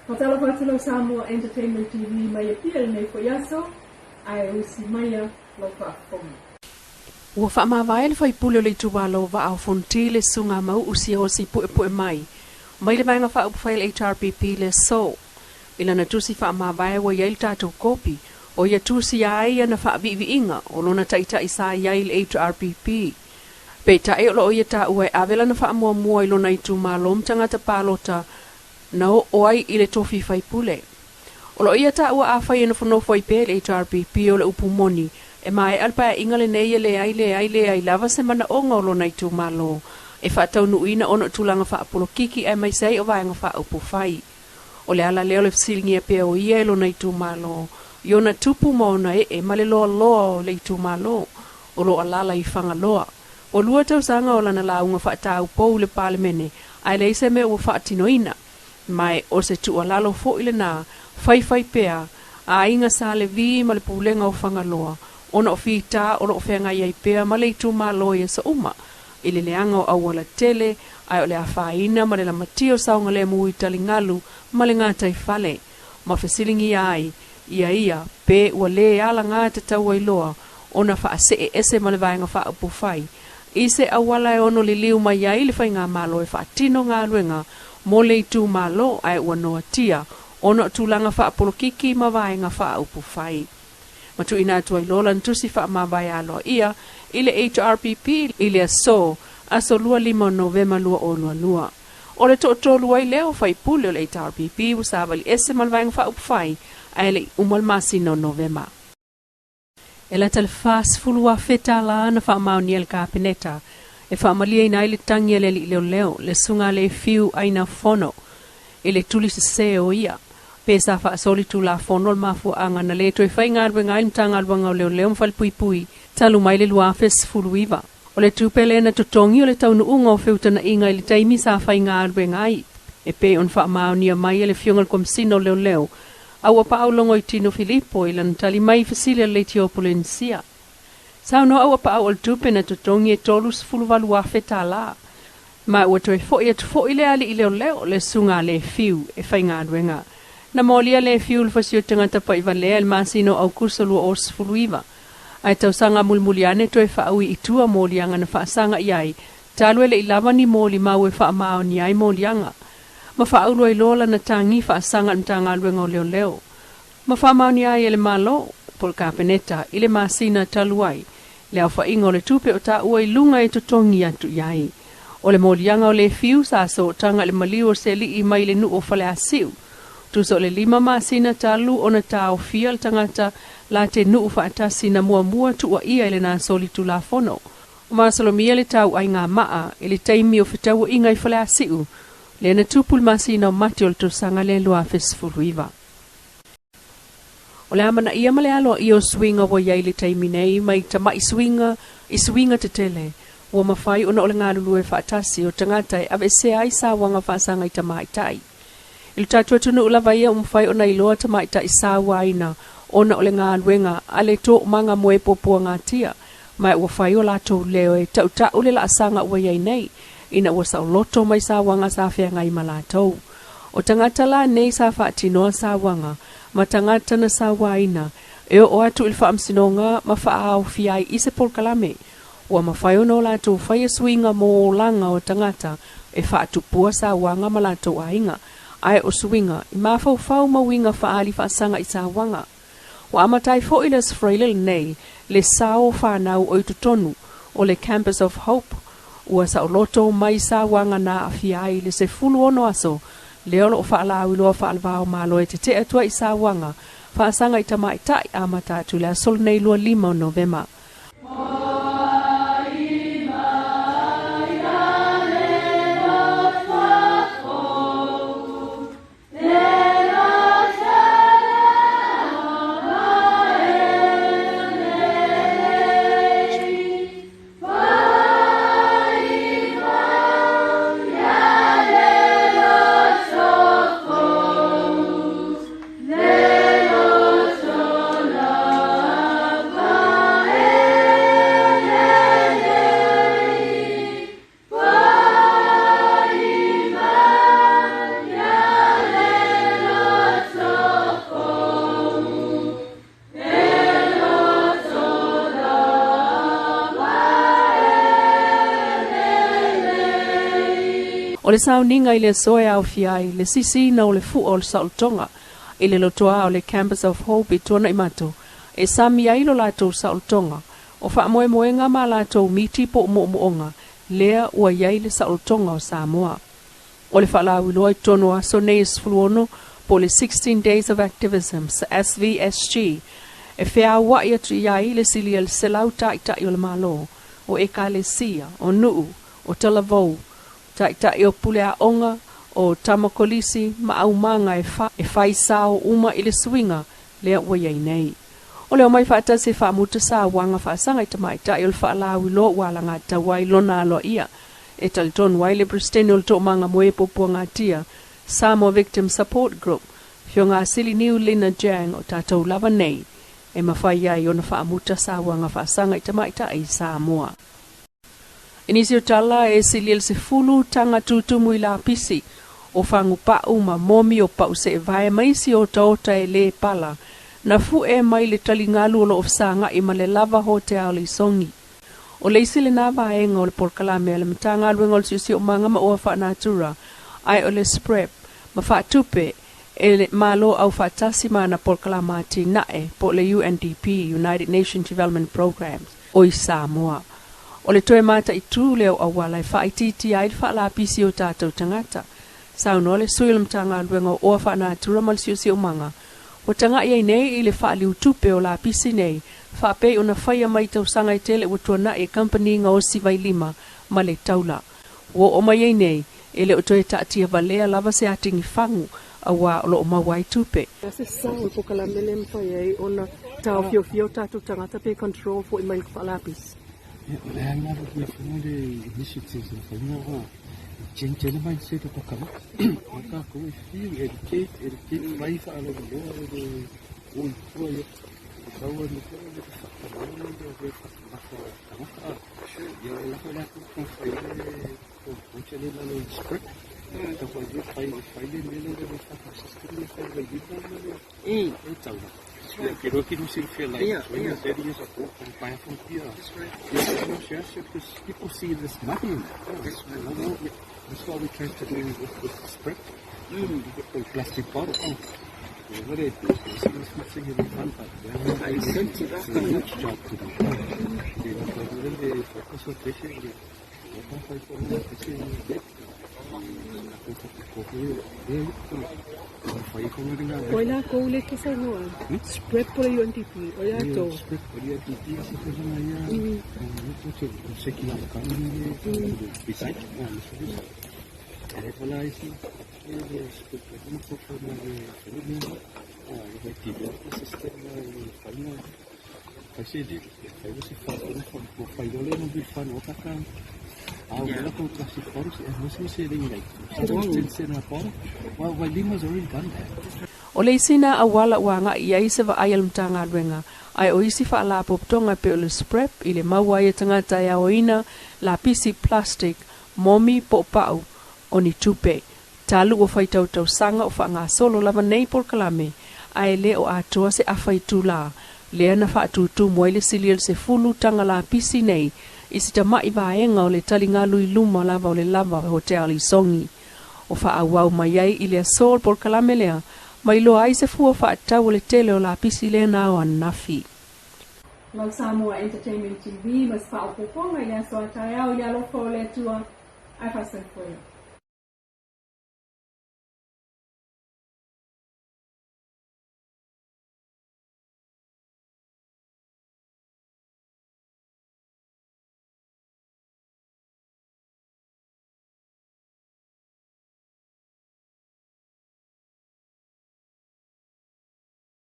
Faatalofa atu lau Samoa Entertainment TV mai Apia i lenei foi aso, ae usi maia lau faafofoga. Ua faamavae le faipule o le itumalo Vaa o Fonoti le Susuga Mau'u Siaosi Puepue mai le Vaega Faaupufai a le HRPP le aso. I lana tusi faamavae ua i ai le tatou kopi o ia tusia ai ana faaviiviiga o lona taitai sa i ai i le HRPP. Peitai o loo ia taua e ave lana faamuamua i lona itumalo ma tagata palota na oo ai i le tofi faipule. O loo ia taua afai e nofonofo ai pea i le HRPP o le upu moni e maea le paeaiga lenei e leai leai leai lava se manaoga o lona itumalo e faataunuuina ona o tulaga faapolokiki aemaise ai o vaega faaupufai. O le ala lea o le fesiligia pea o ia e lona itumalo i ona tupu ma ona ee ma le loaloa o le itumalo o lo o alaala i Fagaloa. Ua 2 tausaga o lana lauga faataupou i le Palemene ae leai se mea ua faatinoina. Mae o se tuualalo foi lena faifai pea a aiga Sa Levi ma le Pulega o Fagaloa ona o fita o loo feagai ai pea ma le itumalo i aso uma i le leaga o auala tele ae o le afaina ma le lamatia o saogalemu i taligalu ma le gataifale ma fesiligia ai ia ia pe ua lē alagā tatau ai loa ona faasee ese ma le Vaega Faaupufai i se auala e ono liliu mai ai le faigamalo e faatino galuega mo le itumalo ae ua noatia ona o tulaga faapolokiki ma vaega faaupufai. Ma tuuina atu ai loa lana tusi faamavae aloaia i le HRPP i le aso aso 25 o Novema 2022. O le toatolu ai lea o faipule o le HRPP ua savali ese ma le Vaega Faaupufai ae le i uma le masina o Novema. E lata le 40,000 tālā na faamaonia e le Kapeneta e faamalieina ai le tagi a le alii leoleo le Susuga a Lefiu Aina Fono i le tuli sesē o ia pe sa faasoli tulafono le mafuaaga na lē toe faigaluega ai le Matagaluega o Leoleo ma Falepuipui talu mai le 2019. O le tupe lea na totogi o le taunuuga o feutanaiga i le taimi sa faigaluega ai e pei ona faamaonia mai e le Afioga i le Komesina o Leoleo a ua paaulogo i Tino Filipo i lana tali mai i fesili a le Leitio Polenisia. Saunoa ua paau o le tupe na totogi e 38,000 tālā. Ma ua toe foi atu foi le alii leoleo le Susuga a Lefiu e faigaluega. Na molia Lefiu le fasi o tagata paivalea i le masina o Aukuso 2019. Ae tausaga mulimuli ane toe faaui i tua moliaga na faasaga i ai, talu e le i lava ni molimau e faamaonia ai moliaga. Ma faaulu ai loa lana tagi faasaga i le Matagaluega o Leoleo. Ma faamaonia ai e le Malo, po o le Kapeneta, i le masina talu ai, le aofaiga o le tupe o taua i luga e totogi atu i ai. O le moliaga o Lefiu sa sootaga i le maliu o se alii mai le nuu o Faleasiu. Tusa o le 5 masina talu ona taofia le tagata la te nuu faatasi na muamua tuuaia i lena soli tulafono. O masalomia le tauaiga maa i le taimi o fetauaiga i Faleasiu, lea na tupu le masina o Mati o le tausaga lea 2019. O le amanaia ma le aloaia o suiga ua i ai i le taimi nei mai tama'i suiga i suiga tetele ua mafai ona o le galulue faatasi o tagata e aveesea ai sauaga faasaga i tamaitai. I le tatou atunuu lava ia ua mafai ona iloa tamaitai sauaina ona o le galuega a le toomaga moe puapuagatia ma ua fai o latou leo e tautau le laasaga ua i ai nei ina ua saoloto mai sauaga sa feagai ma latou. O tagata la nei sa faatinoa sauaga ma tagata na sauaina e oo atu i le faamasinoga ma faaaofia ai i se polokalame ua mafai ona o latou faia suiga mo olaga o tagata e faatupua sauaga ma latou aiga ae o suiga i mafaufau ma uiga faaali faasaga i sauaga. Ua amata ai foi le Aso Faraile lenei le sao o fanau o i totonu o le Campus of Hope ua saoloto mai sauaga na aafia ai le 16 aso lea o loo faalauiloa faalevao malo e tetee atu ai i sauaga faasaga i tamaitai amata atu le aso lenei 25 o Novema. O le sauniga i le aso e aofia ai le sisiina o le fua o le saolotoga i le lotoa o le Campus of Hope i Tuanaimato e sami ai lo latou saolotoga o faamoemoega ma latou miti po o moomooga lea ua i ai le saolotoga o Samoa. O le faalauiloa i totonu o aso nei e 16 po o le 16 Days of Activism SVSG e feaua'i atu i ai le silia le 100 taitai o le Malo, o ekalesia, o nuu, o talavou, taitai o pule aoga, o tama kolisi ma aumaga e fai sao uma i le suiga lea ua i ai nei. O le omai faatasi e faamuta sauaga faasaga i tamaitai o le faalauiloa ua alagatatau ai lona aloaia e talitonu ai le Peresetene o le Toomaga mo e Puapuagatia, Samoa Victim Support Group, Afioga Sili Niu Lina Jang o tatou lava nei e mafai ai ona faamuta sauaga faasaga i tamaitai i Samoa. I nisi o tala e silia le 10 taga tutumu i lapisi o fagupa'u ma momi o pa'u seevae ma isi otaota e lē pala na fu'e mai le taligalu o loo fesaga'i ma le lava hotea o le isogi. O le isi lenā vaega o le polokalame a le Matagaluega o le Siosiomaga ma Oa Faanatura ae o le SPREP ma faatupe e le Malo Aufaatasi ma ana polokalama atinae po o le UNDP, United Nations Development Programme o i Samoa. O le toe mataitū lea o auala e faaitiitia ai le faalapisi o tatou tagata. Saunoa le sui o le Matagaluega o Oa Faanatura ma le Siosiomaga ua taga'i ai nei i le faaliutupe o lapisi nei faapei ona faia mai tausaga e tele ua tuana'i e kamupani gaosi vailima ma le taula. Ua oo mai ai nei e le o toe taatia valea lava se atigi fagu auā o loo maua ai tupe. Se sao o le polokalame lea e mafai ai ona taofiofia o tatou tagata pe control fo'i mai le faalapisi. O le aga le fua le initiatives na faina o change le mindset o tagata. O tatou e fiu educate, educate, fai faalauiloa e le o i tua ia. O taua ni ko le whakamango le le whakamaka tagata. Ia o lako la ku ku fai le o o le la le script. Ta fai le fai fai le le le le whaka system le fai le le le e taula. Yeah, que lo que no se feel like 20 or 30 years ago, and buy from here. Yeah, no, sure, sure, because people see this money in it. That's right. No, no, yeah. That's what we're trying to do with the spread. The plastic bottle. Yeah, what it is, it's not saying it'll be fun, but I sent it it's a huge job to do. Yeah, but when they focus on this, yeah, what I find for me, it's a bit. O i lakou le ke saunoa SPREP po le UNDP o i latou. Spread o le UNDP se tulaga ia circular economy recycle le fola isi le spread le ko fa ma le le develop system le faina fai se le fai se fa ko ko fai le no bi fa no ka ka a o la ko plastic bottles e mo se se le like 10 cent a bottle. Well, Wailima's already done that. O le isi na auala ua aga'i ai se vaai a le Matagaluega ae o isi faalapotopotoga pei o le SPREP i le maua ai e tagata e aoina lapisi plastic momi po o pa'u o ni tupe. Talu ua faitautausaga o faagasolo lava nei polokalame ae lē o atoa se afa itulā lea na faatutumu ai le silia le 10 taga lapisi nei i se tama'i vaega o le taligalu i luma lava o le lava hotel i Sogi. O faaauau mai ai i le aso le polokalame lea ma iloa ai se fua faatatau o le tele o lapisi lea na ao ananafi. Lau Samoa Entertainment TV ma se faaopoopoga i le aso a taeao i le alofa o le Atua ae faasoifuaina.